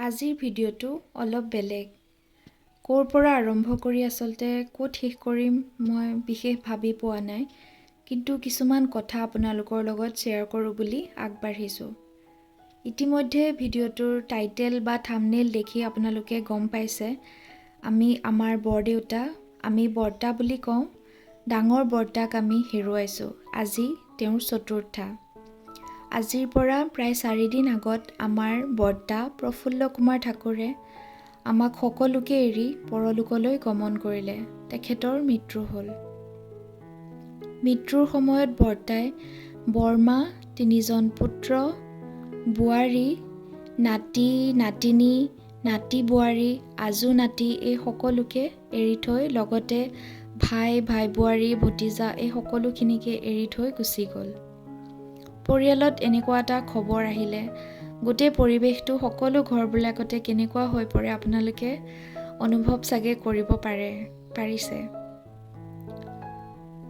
আজিৰ ভিডিঅ'টো অলপ বেলেগ। ক'ৰ পৰা আৰম্ভ কৰি আচলতে ক'ত শেষ কৰিম মই বিশেষ ভাবি পোৱা নাই, কিন্তু কিছুমান কথা আপোনালোকৰ লগত শ্বেয়াৰ কৰোঁ বুলি আগবাঢ়িছোঁ। ইতিমধ্যে ভিডিঅ'টোৰ টাইটেল বা থাম্বনেইল দেখি আপোনালোকে গম পাইছে, আমি আমাৰ বৰদেউতা, আমি বৰ্তা বুলি কওঁ, ডাঙৰ বৰ্তাক আমি হেৰুৱাইছোঁ। আজি তেওঁৰ চতুৰ্থা। আজিৰ পৰা প্ৰায় 4 দিন আগত আমাৰ বৰ্তা প্ৰফুল্ল কুমাৰ ঠাকুৰে আমাক সকলোকে এৰি পৰলোকলৈ গমন কৰিলে। তেখেতৰ মৃত্যু হ'ল। মৃত্যুৰ সময়ত বৰ্তাই বৰমা, তিনিজন পুত্ৰ, বোৱাৰী, নাতি, নাতিনী, নাতি বোৱাৰী, আজো নাতি এই সকলোকে এৰি থৈ, লগতে ভাই, ভাই বোৱাৰী, ভতিজা এই সকলোখিনিকে এৰি থৈ গুচি গ'ল। পৰিয়ালত এনেকুৱা এটা খবৰ আহিলে গোটেই পৰিৱেশটো সকলো ঘৰবিলাকতে কেনেকুৱা হৈ পৰে, আপোনালোকে অনুভৱ চাগে কৰিব পাৰে, পাৰিছে।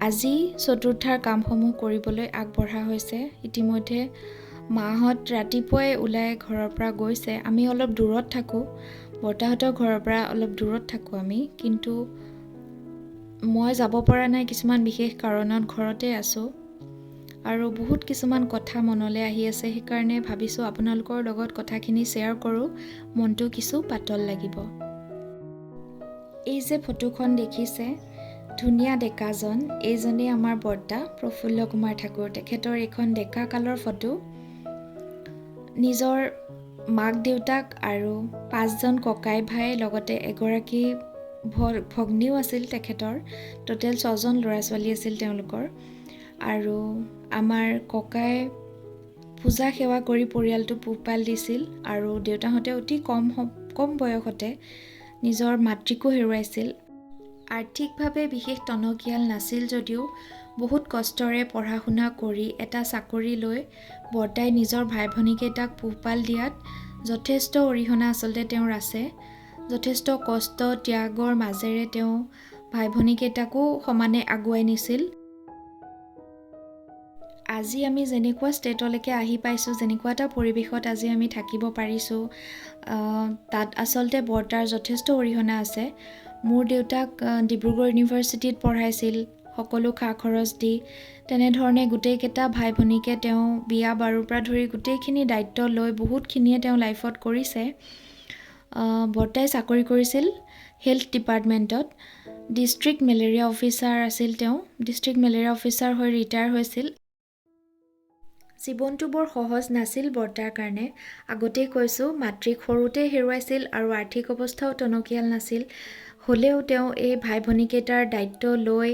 আজি চতুৰ্থাৰ কামসমূহ কৰিবলৈ আগবঢ়া হৈছে। ইতিমধ্যে মাহঁত ৰাতিপুৱাই ওলাই ঘৰৰ পৰা গৈছে। আমি অলপ দূৰত থাকোঁ, বৰ্তাহঁতৰ ঘৰৰ পৰা অলপ দূৰত থাকোঁ আমি। কিন্তু মই যাব পৰা নাই কিছুমান বিশেষ কাৰণত, ঘৰতে আছোঁ আৰু বহুত কিছুমান কথা মনলৈ আহি আছে। সেইকাৰণে ভাবিছোঁ আপোনালোকৰ লগত কথাখিনি শ্বেয়াৰ কৰোঁ, মনটো কিছু পাতল লাগিব। এই যে ফটোখন দেখিছে, ধুনীয়া ডেকাজন, এইজনেই আমাৰ বৰ্তা প্ৰফুল্ল কুমাৰ ঠাকুৰ। তেখেতৰ এইখন ডেকা কালৰ ফটো। নিজৰ মাক দেউতাক আৰু পাঁচজন ককাই ভাই, লগতে এগৰাকী ভগ্নীও আছিল তেখেতৰ। ট'টেল ছজন ল'ৰা ছোৱালী আছিল তেওঁলোকৰ। আৰু আমাৰ ককাই পূজা সেৱা কৰি পৰিয়ালটো পোহপাল দিছিল আৰু দেউতাহঁতে অতি কম কম বয়সতে নিজৰ মাতৃকো হেৰুৱাইছিল। আৰ্থিকভাৱে বিশেষ টনকিয়াল নাছিল যদিও বহুত কষ্টৰে পঢ়া শুনা কৰি এটা চাকৰি লৈ বৰ্তাই নিজৰ ভাই ভনীকেইটাক পোহপাল দিয়াত যথেষ্ট অৰিহণা আচলতে তেওঁৰ আছে। যথেষ্ট কষ্ট ত্যাগৰ মাজেৰে তেওঁ ভাই ভনীকেইটাকো সমানে আগুৱাই নিছিল। আজি আমি যেনেকুৱা ষ্টেটলৈকে আহি পাইছোঁ, যেনেকুৱা এটা পৰিৱেশত আজি আমি থাকিব পাৰিছোঁ, তাত আচলতে বৰ্তাৰ যথেষ্ট অৰিহণা আছে। মোৰ দেউতাক ডিব্ৰুগড় ইউনিভাৰ্চিটিত পঢ়াইছিল সকলো খা খৰচ দি। তেনেধৰণে গোটেইকেইটা ভাই ভনীকে তেওঁ বিয়া বাৰুৰ পৰা ধৰি গোটেইখিনি দায়িত্ব লৈ বহুতখিনিয়ে তেওঁ লাইফত কৰিছে। বৰ্তাই চাকৰি কৰিছিল হেল্থ ডিপাৰ্টমেণ্টত। ডিষ্ট্ৰিক্ট মেলেৰিয়া অফিচাৰ আছিল তেওঁ। ডিষ্ট্ৰিক্ট মেলেৰিয়া অফিচাৰ হৈ ৰিটায়াৰ হৈছিল। জীৱনটো বৰ সহজ নাছিল বৰ্তাৰ কাৰণে। আগতেই কৈছোঁ, মাতৃক সৰুতে হেৰুৱাইছিল আৰু আৰ্থিক অৱস্থাও টনকিয়াল নাছিল। হ'লেও তেওঁ এই ভাই ভনীকেইটাৰ দায়িত্ব লৈ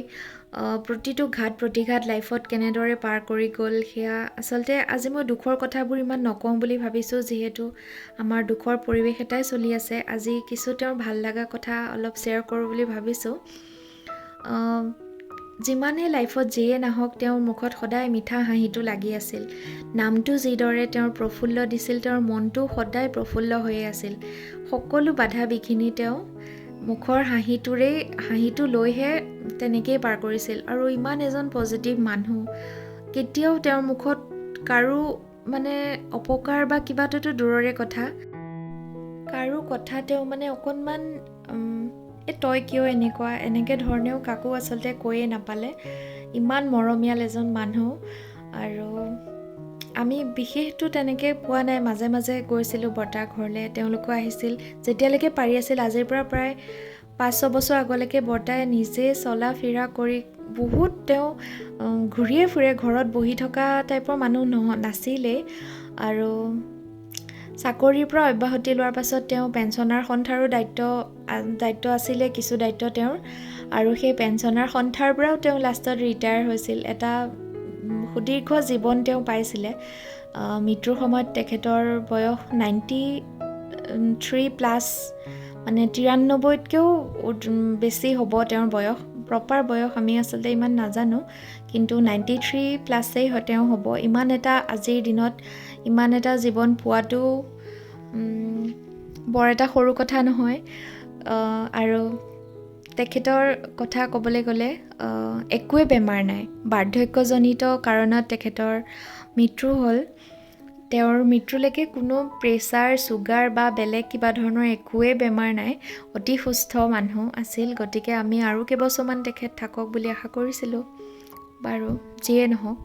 প্ৰতিটো ঘাত প্ৰতিঘাত লাইফত কেনেদৰে পাৰ কৰি গ'ল, সেয়া আচলতে আজি মই দুখৰ কথাবোৰ ইমান নকওঁ বুলি ভাবিছোঁ, যিহেতু আমাৰ দুখৰ পৰিৱেশ এটাই চলি আছে। আজি কিছু তেওঁৰ ভাল লগা কথা অলপ শ্বেয়াৰ কৰোঁ বুলি ভাবিছোঁ। যিমানেই লাইফত যিয়ে নাহক, তেওঁৰ মুখত সদায় মিঠা হাঁহিটো লাগি আছিল। নামটো যিদৰে তেওঁৰ প্ৰফুল্ল দিছিল, তেওঁৰ মনটো সদায় প্ৰফুল্ল হৈয়ে আছিল। সকলো বাধা বিঘিনি তেওঁ মুখৰ হাঁহিটোৰেই, হাঁহিটো লৈহে তেনেকেই পাৰ কৰিছিল। আৰু ইমান এজন পজিটিভ মানুহ, কেতিয়াও তেওঁৰ মুখত কাৰো মানে অপকাৰ বা কিবাটোতো দূৰৰে কথা, কাৰো কথা তেওঁ মানে অকণমান "এই তই কিয় এনেকুৱা" এনেকৈ ধৰণেও কাকো আচলতে কৈয়ে নাপালে। ইমান মৰমীয়াল এজন মানুহ। আৰু আমি বিশেষতো তেনেকৈ পোৱা নাই। মাজে মাজে গৈছিলোঁ বৰ্তাৰ ঘৰলৈ, তেওঁলোকো আহিছিল যেতিয়ালৈকে পাৰি আছিল। আজিৰ পৰা প্ৰায় 5-6 বছৰ আগলৈকে বৰ্তাই নিজে চলা ফিৰা কৰি বহুত তেওঁ ঘূৰিয়ে ফুৰে। ঘৰত বহি থকা টাইপৰ মানুহ নাছিলেই। আৰু চাকৰিৰ পৰা অব্যাহতি লোৱাৰ পাছত তেওঁ পেঞ্চনাৰ সন্থাৰো দায়িত্ব দায়িত্ব আছিলে, কিছু দায়িত্ব তেওঁৰ। আৰু সেই পেঞ্চনাৰ সন্থাৰ পৰাও তেওঁ লাষ্টত ৰিটায়াৰ হৈছিল। এটা সুদীৰ্ঘ জীৱন তেওঁ পাইছিলে। মৃত্যুৰ সময়ত তেখেতৰ বয়স 93 প্লাছ, মানে 93তকৈও বেছি হ'ব তেওঁৰ বয়স। প্ৰপাৰ বয়স আমি আচলতে ইমান নাজানো, কিন্তু 93 প্লাছেই তেওঁ হ'ব। ইমান এটা আজিৰ দিনত ইমান এটা জীৱন পোৱাটো বৰ এটা সৰু কথা নহয়। আৰু তেখেতৰ কথা ক'বলৈ গ'লে একোৱে বেমাৰ নাই। বাৰ্ধক্যজনিত কাৰণত তেখেতৰ মৃত্যু হ'ল। তেওঁৰ মৃত্যুলৈকে কোনো প্ৰেছাৰ, চুগাৰ বা বেলেগ কিবা ধৰণৰ একোৱেই বেমাৰ নাই, অতি সুস্থ মানুহ আছিল। গতিকে আমি আৰু কেইবছৰমান তেখেত থাকক বুলি আশা কৰিছিলোঁ। বাৰু যিয়ে নহওক,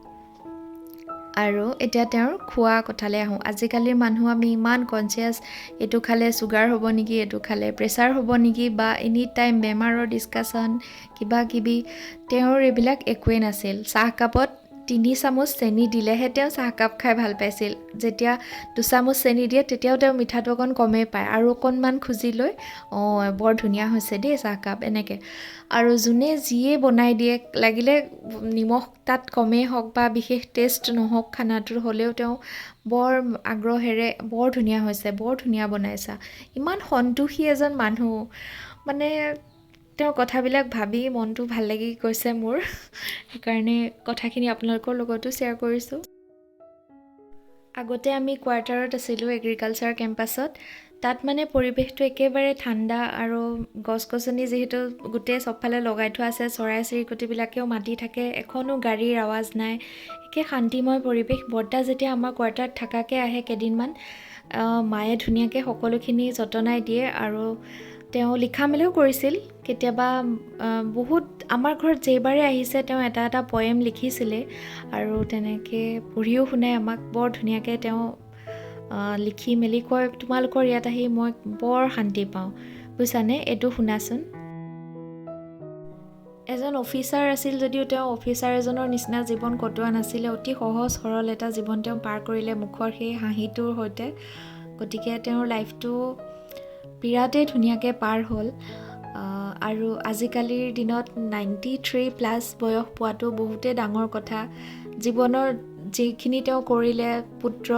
আৰু এতিয়া তেওঁৰ খোৱা কথালৈ আহোঁ। আজিকালিৰ মানুহ আমি ইমান কনচিয়াছ, এইটো খালে চুগাৰ হ'ব নেকি, এইটো খালে প্ৰেছাৰ হ'ব নেকি, বা এনি টাইম বেমাৰৰ ডিছকাশ্যন কিবা কিবি। তেওঁৰ এইবিলাক একোৱেই নাছিল। চাহকাপত 3 চামুচ চেনি দিলেহে তেওঁ চাহকাপ খাই ভাল পাইছিল। যেতিয়া 2 চামুচ চেনি দিয়ে তেতিয়াও তেওঁ মিঠাটো অকণ কমেই পায়, আৰু অকণমান খুজি লৈ, অঁ বৰ ধুনীয়া হৈছে দেই চাহকাপ, এনেকৈ। আৰু যোনে যিয়ে বনাই দিয়ে, লাগিলে নিমখ তাত কমেই হওক বা বিশেষ টেষ্ট নহওক খানাটোৰ, হ'লেও তেওঁ বৰ আগ্ৰহেৰে বৰ ধুনীয়া হৈছে, বৰ ধুনীয়া বনাইছা, ইমান সন্তোষী এজন মানুহ। মানে তেওঁৰ কথাবিলাক ভাবি মনটো ভাল লাগি গৈছে মোৰ, সেইকাৰণে কথাখিনি আপোনালোকৰ লগতো শ্বেয়াৰ কৰিছোঁ। আগতে আমি কোৱাৰ্টাৰত আছিলোঁ এগ্ৰিকালচাৰ কেম্পাছত। তাত মানে পৰিৱেশটো একেবাৰে ঠাণ্ডা আৰু গছ গছনি যিহেতু গোটেই চবফালে লগাই থোৱা আছে, চৰাই চিৰিকটিবিলাকেও মাতি থাকে, এখনো গাড়ীৰ আৱাজ নাই, একে শান্তিময় পৰিৱেশ। বৰ্তা যেতিয়া আমাৰ কোৱাৰ্টাৰত থাকাকৈ আহে কেইদিনমান, মায়ে ধুনীয়াকৈ সকলোখিনি যতনাই দিয়ে আৰু তেওঁ লিখা মেলাও কৰিছিল। কেতিয়াবা বহুত আমাৰ ঘৰত যেইবাৰে আহিছে তেওঁ এটা এটা পয়েম লিখিছিলে আৰু তেনেকৈ পঢ়িও শুনাই আমাক বৰ ধুনীয়াকৈ। তেওঁ লিখি মেলি কয়, তোমালোকৰ ইয়াত আহি মই বৰ শান্তি পাওঁ, বুজিছানে, এইটো শুনাচোন। এজন অফিচাৰ আছিল যদিও তেওঁ অফিচাৰ এজনৰ নিচিনা জীৱন কটোৱা নাছিলে, অতি সহজ সৰল এটা জীৱন তেওঁ পাৰ কৰিলে মুখৰ সেই হাঁহিটোৰ সৈতে। গতিকে তেওঁৰ লাইফটো বিৰাটেই ধুনীয়াকৈ পাৰ হ'ল। আৰু আজিকালিৰ দিনত 93+ বয়স পোৱাটো বহুতেই ডাঙৰ কথা। জীৱনৰ যিখিনি তেওঁ কৰিলে, পুত্ৰ,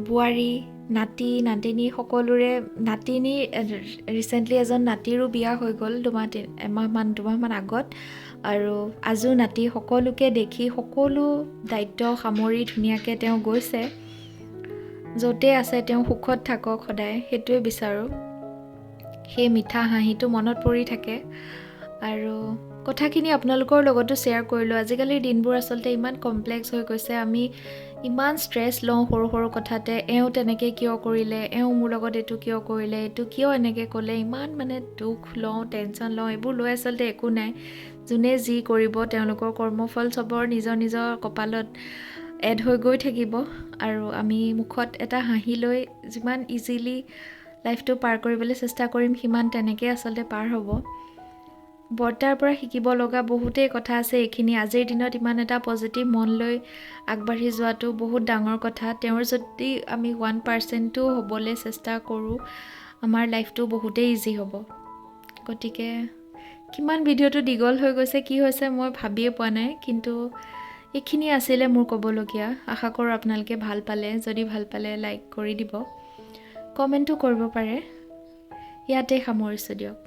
বোৱাৰী, নাতি, নাতিনী সকলোৰে, নাতিনী ৰিচেণ্টলি এজন নাতিৰো বিয়া হৈ গ'ল এমাহমান দুমাহমান আগত, আৰু আজো নাতি সকলোকে দেখি সকলো দায়িত্ব সামৰি ধুনীয়াকৈ তেওঁ গৈছে। য'তে আছে তেওঁ সুখত থাকক সদায়, সেইটোৱে বিচাৰোঁ। সেই মিঠা হাঁহিটো মনত পৰি থাকে। আৰু কথাখিনি আপোনালোকৰ লগতো শ্বেয়াৰ কৰিলোঁ। আজিকালিৰ দিনবোৰ আচলতে ইমান কমপ্লেক্স হৈ গৈছে, আমি ইমান ষ্ট্ৰেছ লওঁ সৰু সৰু কথাতে, এওঁ তেনেকৈ কিয় কৰিলে, এওঁ মোৰ লগত এইটো কিয় কৰিলে, এইটো কিয় এনেকৈ ক'লে, ইমান মানে দুখ লওঁ, টেনশ্যন লওঁ। এইবোৰ লৈ আচলতে একো নাই। যোনে যি কৰিব তেওঁলোকৰ কৰ্মফল চবৰ নিজৰ নিজৰ কপালত এড হৈ গৈ থাকিব। আৰু আমি মুখত এটা হাঁহি লৈ যিমান ইজিলি লাইফটো পাৰ কৰিবলৈ চেষ্টা কৰিম, সিমান তেনেকৈ আচলতে পাৰ হ'ব। বৰ্তাৰ পৰা শিকিব লগা বহুতেই কথা আছে। এইখিনি আজিৰ দিনত ইমান এটা পজিটিভ মন লৈ আগবাঢ়ি যোৱাটো বহুত ডাঙৰ কথা। তেওঁৰ যদি আমি 1%ও হ'বলৈ চেষ্টা কৰোঁ, আমাৰ লাইফটো বহুতেই ইজি হ'ব। গতিকে কিমান ভিডিঅ'টো দীঘল হৈ গৈছে, কি হৈছে মই ভাবিয়ে পোৱা নাই, কিন্তু এইখিনি আছিলে মোৰ ক'বলগীয়া। আশা কৰোঁ আপোনালোকে ভাল পালে। যদি ভাল পালে লাইক কৰি দিব, কমেণ্টো কৰিব পাৰে। ইয়াতে সামৰিছোঁ দিয়ক।